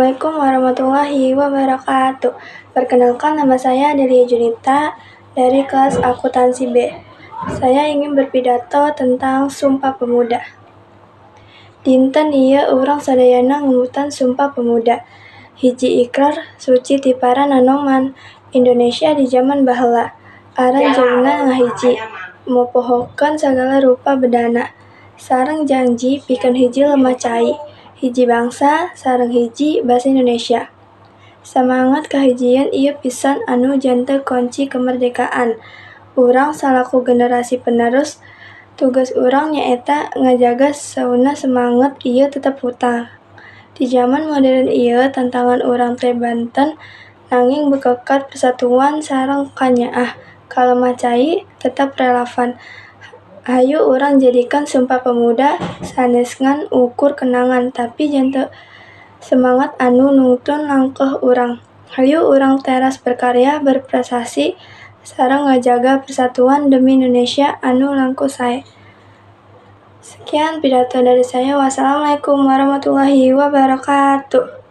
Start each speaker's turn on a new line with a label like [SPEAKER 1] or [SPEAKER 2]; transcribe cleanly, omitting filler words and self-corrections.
[SPEAKER 1] Assalamualaikum warahmatullahi wabarakatuh. Perkenalkan, nama saya Adelia Junita dari kelas akuntansi B. Saya ingin berpidato tentang Sumpah Pemuda. Dinten ieu urang sadayana ngemutan Sumpah Pemuda. Hiji ikrar suci ti para nanoman Indonesia di jaman baheula. Aranjeunna ngahiji, mopohokeun sagala rupa bedana. Sareng janji pikeun hiji lemah cai, hiji bangsa, sareng hiji basa Indonesia. Samangat kahijieun ieu pisan anu janten konci kemerdekaan. Urang salaku generasi penerus, tugas urang nyaeta ngajaga sauna semangat ieu tetep hutang. Di jaman modern ieu, tantangan urang teh banten, nanging bekekat persatuan sareng kanyaah ka lemah cai tetep relevan. Hayu urang jadikeun Sumpah Pemuda sanes ngan ukur kenangan, tapi janten semangat anu nungtun langkah urang. Hayu urang teras berkarya, berprestasi, sareng ngajaga persatuan demi Indonesia anu langkung sae. Sekian pidato dari saya. Wassalamualaikum warahmatullahi wabarakatuh.